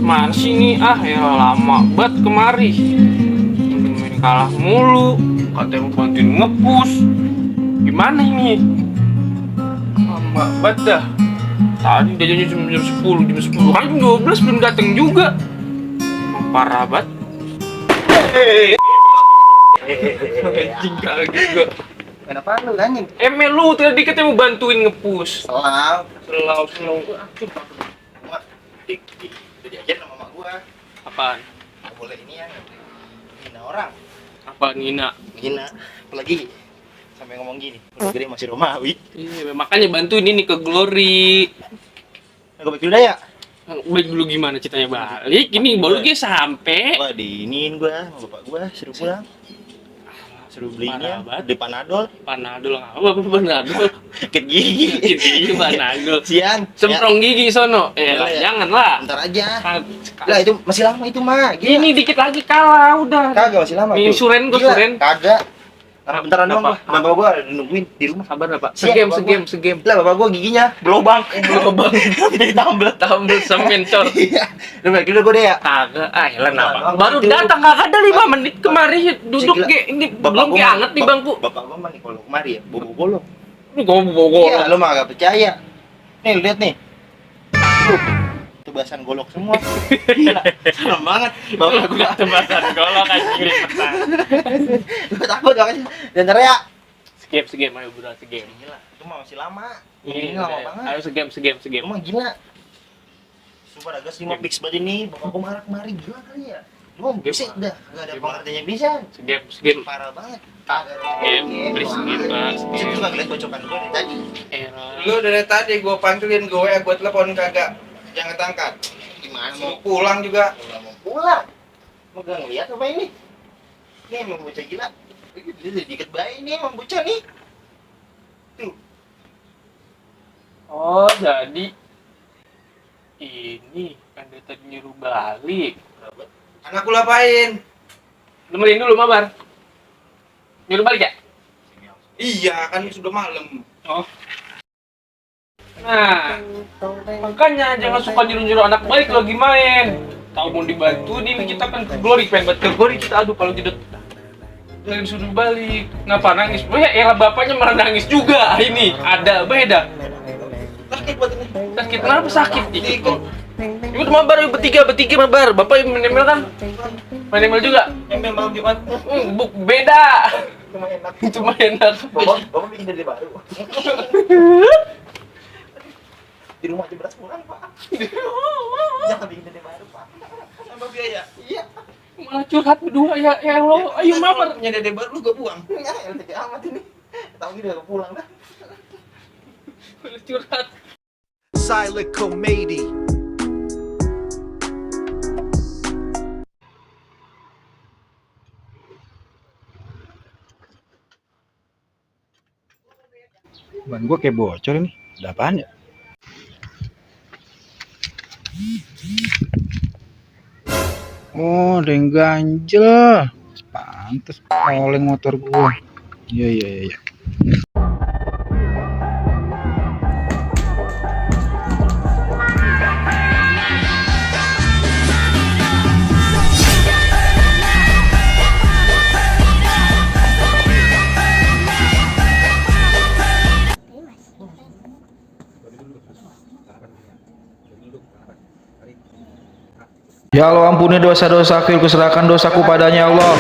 Mana sih ini? Ya lama banget kemari. Main kalah mulu. Katanya mau bantuin nge-push. Gimana ini? Lama banget dah. Tadi udah jam 10, jam 10 kan jam 12 belum datang juga. Emang parah banget. Anjing kaget gua. Kenapa lu anjing? Lu tadi katanya mau bantuin nge-push. Selau. Selau. Gua udah diajarin sama mama gua. Apaan? Nggak boleh ini ya, nggak boleh hina orang. Apaan Nina? Hina, apalagi sampai ngomong gini. Udah gede masih Romawi. Iya, makanya bantuin ini ke Glory. Gua balik dulu dah ya. Baik dulu gimana ceritanya balik? Ini baru dia sampai. Wah, diinin gua sama bapak gua suruh pulang. Suruh belinya Parah banget. di Panadol. Panadol apa Panadol? Sakit gigi. Gigi Panadol. Sian. Semprong gigi sono. Boleh ya? Jangan lah. Ntar aja. Sekali. Lah itu masih lama itu mah. Gila. Ini dikit lagi kalah udah. Kagak masih lama. Ini tuh. suren gua Gila, suren. Kagak. Bentaran doang Apa? gua. Bapak gua ada nungguin di rumah. Sabar lah, Pak. Siap, Segame. Lah bapak gua giginya belobang. Belobang. Jadi tambel. Tambel semencor. Iya. Udah balik dulu gua deh ya. Kagak, elah kenapa? Doang, Baru itu. datang kagak ada 5 menit kemari duduk Gila. kayak ini Bapak belum gua kayak mah- anget di bap- bangku. Bapak gua mah nih kalau kemari ya bobo-bolong. Lu gobo-gobo. Iya, lu mah gak percaya. Nih, lihat nih. Tuh. Itu bahasan golok semua. Gila, serem banget. Bapak gua Tebasan golok anjing lipetan. gua takut makanya. Dan ntar ya. Segame ayo bro, segame. Gila, itu mah masih lama. Ini Ini lama banget. Ayo segame. Lu mah gila. Sumpah ada gas 5 fix banget ini. Bapak gua marah kemari gila kali ya. Lu mah bisa dah, enggak ada pengertiannya bisa. Segame. Parah banget. Game, please game, Pak. Bisa juga ngeliat bocokan gua dari tadi. Lu dari tadi gua panggilin gue gua telepon kagak jangan angkat. Gimana Mau mau pulang juga. pulang? Mau gak ngeliat apa ini? Ini emang bocah gila. Ini dikit bayi nih emang bocah nih. Tuh. Oh, jadi ini ada tadi nyuruh balik. Anak lu apain? Nemenin dulu Mabar. Nyuruh balik ya? Iya, kan sudah malam. Oh. Nah, makanya jangan suka nyuruh-nyuruh anak balik lagi main. Tahu mau dibantu nih kita kan ke Glory, pengen buat ke Glory kita adu kalau tidak lagi suruh balik. Kenapa nangis? Ya bapaknya malah nangis juga. Ini ada beda. Sakit buat ini. Sakit kenapa sakit? Ikut. Ikut Mabar yuk bertiga Mabar. Bapak yang menemel kan? Menemel juga. Emang malam Jumat. Beda. Cuma enak. Cuma enak. Bapak bikin dari baru. Di rumah aja beras kurang, Pak. Jangan bikin dari baru, Pak. Tambah biaya. Iya. Malah curhat berdua ya Allah. Ayo Mabar. Punya dede baru lu gua buang. Ya, LTG amat ini. Tahu gitu udah pulang dah. Malah curhat. Silent comedy. Ban gua kayak bocor ini. Ada apaan ya? Oh, ada yang ganjel. Pantes oleng motor gua. Iya. Ya Allah ampuni dosa-dosaku, kuserahkan dosaku padanya Allah.